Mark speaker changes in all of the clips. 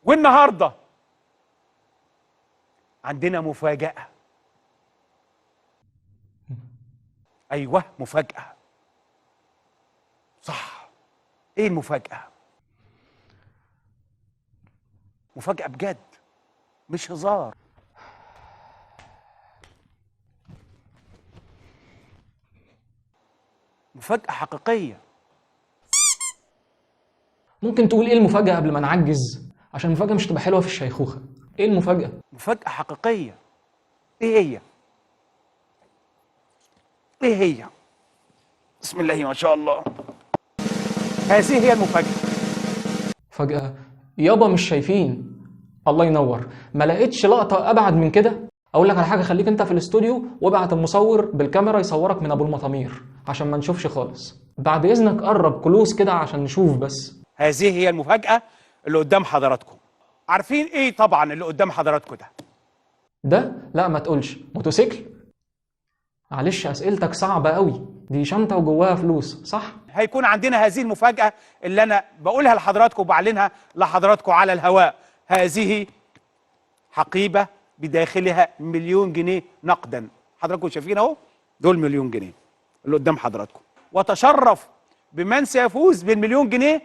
Speaker 1: والنهارده عندنا مفاجأة. أيوه مفاجأة، صح. إيه المفاجأة؟ مفاجأة بجد، مش هزار. مفاجأة حقيقية.
Speaker 2: ممكن تقول ايه المفاجأة قبل ما نعجز؟ عشان المفاجأة مش تبقى حلوة في الشيخوخة. ايه المفاجأة؟
Speaker 1: مفاجأة حقيقية. ايه هي؟ ايه هي؟ بسم الله ما شاء الله. هذه هي المفاجأة.
Speaker 2: فجأة يابا مش شايفين. الله ينور، ما لقيتش لقطة أبعد من كده. أقول لك على حاجة، خليك أنت في الاستوديو وابعت المصور بالكاميرا يصورك من أبو المطامير عشان ما نشوفش خالص. بعد إذنك قرب كلوز كده عشان نشوف بس.
Speaker 1: هذه هي المفاجأة اللي قدام حضراتكم. عارفين إيه طبعا اللي قدام حضراتكم ده؟
Speaker 2: ده؟ لا ما تقولش موتوسيكل. معلش أسئلتك صعبة قوي، دي شنطة وجواها فلوس صح؟
Speaker 1: هيكون عندنا هذه المفاجأة اللي أنا بقولها لحضراتكم وبعلنها لحضراتكم على الهواء. هذه حقيبة بداخلها 1,000,000 جنيه نقدا. حضراتكم شايفين اهو، دول 1,000,000 جنيه اللي قدام حضراتكم. وتشرف بمن سيفوز بال1,000,000 جنيه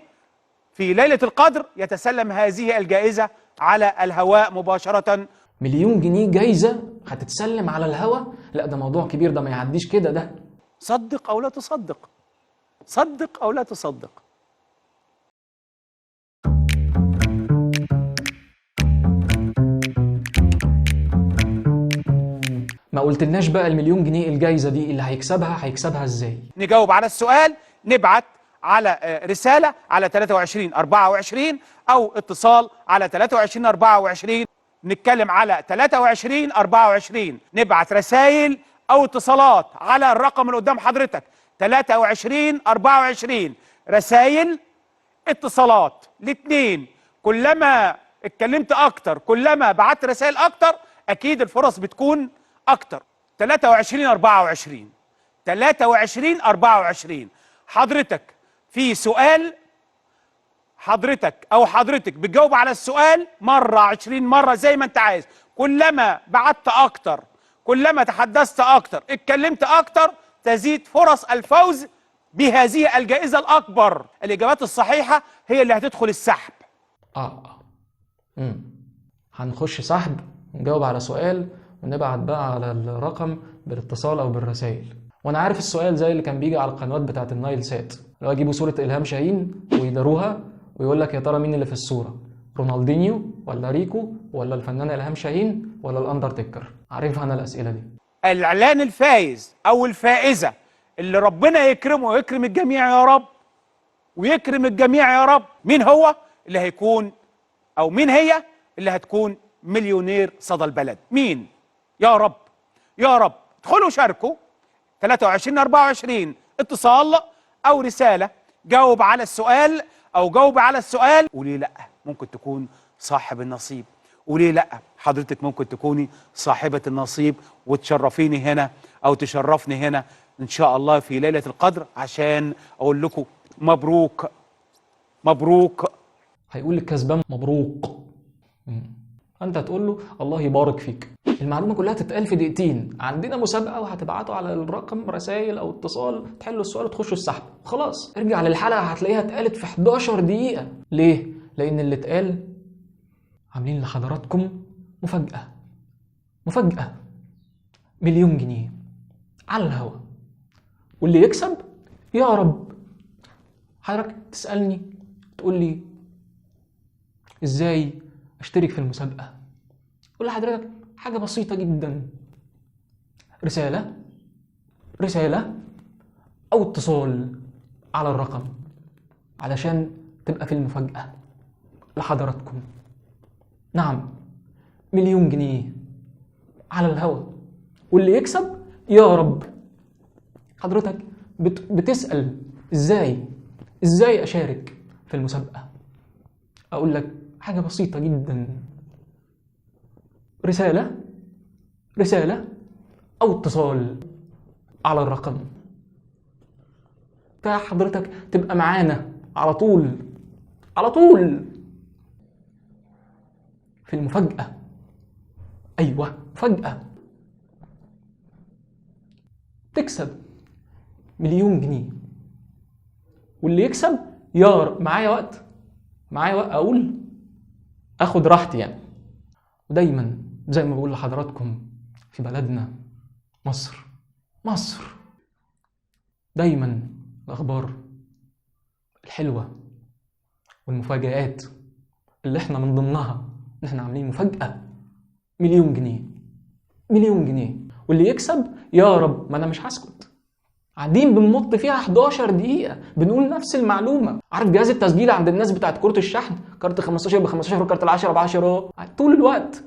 Speaker 1: في ليلة القدر يتسلم هذه الجائزة على الهواء مباشرة.
Speaker 2: 1,000,000 جنيه جايزة هتتسلم على الهواء؟ لا ده موضوع كبير، ده ما يعديش كده. ده
Speaker 1: صدق أو لا تصدق، صدق أو لا تصدق.
Speaker 2: ما قلتلناش بقى ال1,000,000 جنيه الجايزة دي اللي هيكسبها هيكسبها ازاي؟
Speaker 1: نجاوب على السؤال، نبعت على رسالة على 23 24 أو اتصال على 23 24. نتكلم على 23 24، نبعت رسائل أو اتصالات على الرقم اللي قدام حضرتك 23 24. رسائل، اتصالات، الاثنين. كلما اتكلمت أكتر، كلما بعت رسائل أكتر، أكيد الفرص بتكون أكتر. 23 24، 23 24. حضرتك في سؤال، حضرتك أو حضرتك بتجاوب على السؤال مرة، 20 مرة، زي ما أنت عايز. كلما بعت أكتر، كلما تحدثت أكتر، اتكلمت أكتر، تزيد فرص الفوز بهذه الجائزة الأكبر. الإجابات الصحيحة هي اللي هتدخل السحب.
Speaker 2: هنخش سحب، نجاوب على سؤال ونبعت بقى على الرقم بالاتصال أو بالرسائل. وأنا عارف السؤال زي اللي كان بيجي على القنوات بتاعت النايل سات، لو يجيبوا صورة إلهام شاهين ويداروها ويقول لك يا ترى مين اللي في الصورة، رونالدينيو ولا ريكو ولا الفنان إلهام شاهين ولا الأندرتيكر؟ عارفها أنا الأسئلة دي.
Speaker 1: الإعلان الفايز أو الفائزة اللي ربنا يكرمه ويكرم الجميع يا رب، ويكرم الجميع يا رب، مين هو اللي هيكون أو مين هي اللي هتكون مليونير صدى البلد؟ مين؟ يا رب يا رب. ادخلوا شاركوا 23 24، اتصال أو رسالة، جاوب على السؤال أو جاوب على السؤال. وليه لأ ممكن تكون صاحب النصيب، وليه لأ حضرتك ممكن تكوني صاحبة النصيب وتشرفيني هنا أو تشرفني هنا إن شاء الله في ليلة القدر، عشان أقول لكم مبروك مبروك.
Speaker 2: هيقول للكسبان مبروك، أنت هتقول له الله يبارك فيك. المعلومة كلها تتقال في دقيقتين. عندنا مسابقة وهتبعتوا على الرقم رسائل أو اتصال، تحلوا السؤال وتخشوا السحب، خلاص. ارجع للحلقة هتلاقيها اتقالت في 11 دقيقة. ليه؟ لأن اللي اتقال عاملين لحضراتكم مفاجأة، مفاجأة 1,000,000 جنيه على الهوا، واللي يكسب يا رب. حضرتك تسألني تقول لي ازاي اشترك في المسابقة؟ قول لحضرتك حاجة بسيطة جدا، رسالة، رسالة أو اتصال على الرقم علشان تبقى في المفاجأة لحضراتكم. نعم، 1,000,000 جنيه على الهوا، واللي يكسب يا رب. حضرتك بتسأل ازاي أشارك في المسابقة؟ أقول لك حاجة بسيطة جدا، رسالة، رسالة أو اتصال على الرقم بتاع حضرتك، تبقى معانا على طول على طول. في المفاجأة. أيوة مفاجأة، تكسب 1,000,000 جنيه، واللي يكسب يا معايا وقت، معايا وقت أقول أخد راحتي يعني. ودايما زي ما بقول لحضراتكم في بلدنا مصر، مصر دايما الأخبار الحلوة والمفاجآت اللي احنا من ضمنها ان احنا عاملين مفاجأة 1,000,000 جنيه، 1,000,000 جنيه، واللي يكسب يا رب. ما انا مش هسكت، قاعدين بنمط فيها 11 دقيقة بنقول نفس المعلومة. عارف جهاز التسجيل عند الناس بتاعت كروت الشحن، كارت 15 ب 15 وكارت 10 ب 10 طول الوقت.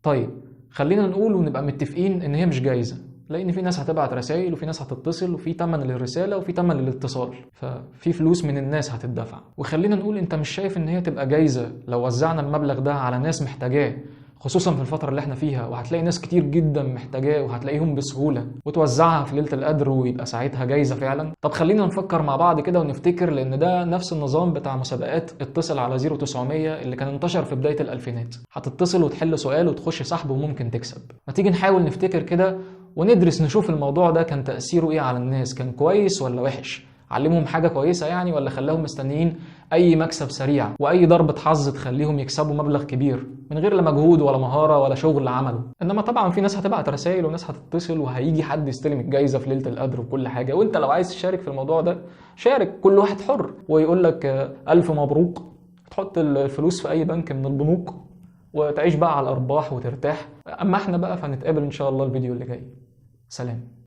Speaker 2: طيب خلينا نقول ونبقى متفقين ان هي مش جايزة، لان في ناس هتبعت رسائل وفي ناس هتتصل وفي تمن للرسالة وفي تمن للاتصال، ففي فلوس من الناس هتدفع. وخلينا نقول انت مش شايف ان هي تبقى جايزة لو وزعنا المبلغ ده على ناس محتاجاه، خصوصا في الفترة اللي احنا فيها، وهتلاقي ناس كتير جدا محتاجاه وهتلاقيهم بسهولة، وتوزعها في ليلة القدر ويبقى ساعتها جايزة فعلا. طب خلينا نفكر مع بعض كده ونفتكر، لان ده نفس النظام بتاع مسابقات اتصل على 0900 اللي كان انتشر في بداية الألفينات. هتتصل وتحل سؤال وتخش سحب وممكن تكسب. ما تيجي نحاول نفتكر كده وندرس نشوف الموضوع ده كان تأثيره ايه على الناس، كان كويس ولا وحش؟ علمهم حاجة كويسة يعني، ولا خلاهم مستنيين أي مكسب سريع وأي ضربة حظ تخليهم يكسبوا مبلغ كبير من غير لا مجهود ولا مهارة ولا شغل عمله؟ إنما طبعا في ناس هتبعت رسائل وناس هتتصل وهيجي حد يستلم الجايزة في ليلة القدر وكل حاجة. وأنت لو عايز تشارك في الموضوع ده شارك، كل واحد حر، ويقول لك ألف مبروك، تحط الفلوس في أي بنك من البنوك وتعيش بقى على الأرباح وترتاح. أما إحنا بقى فهنتقابل إن شاء الله الفيديو اللي جاي. سلام.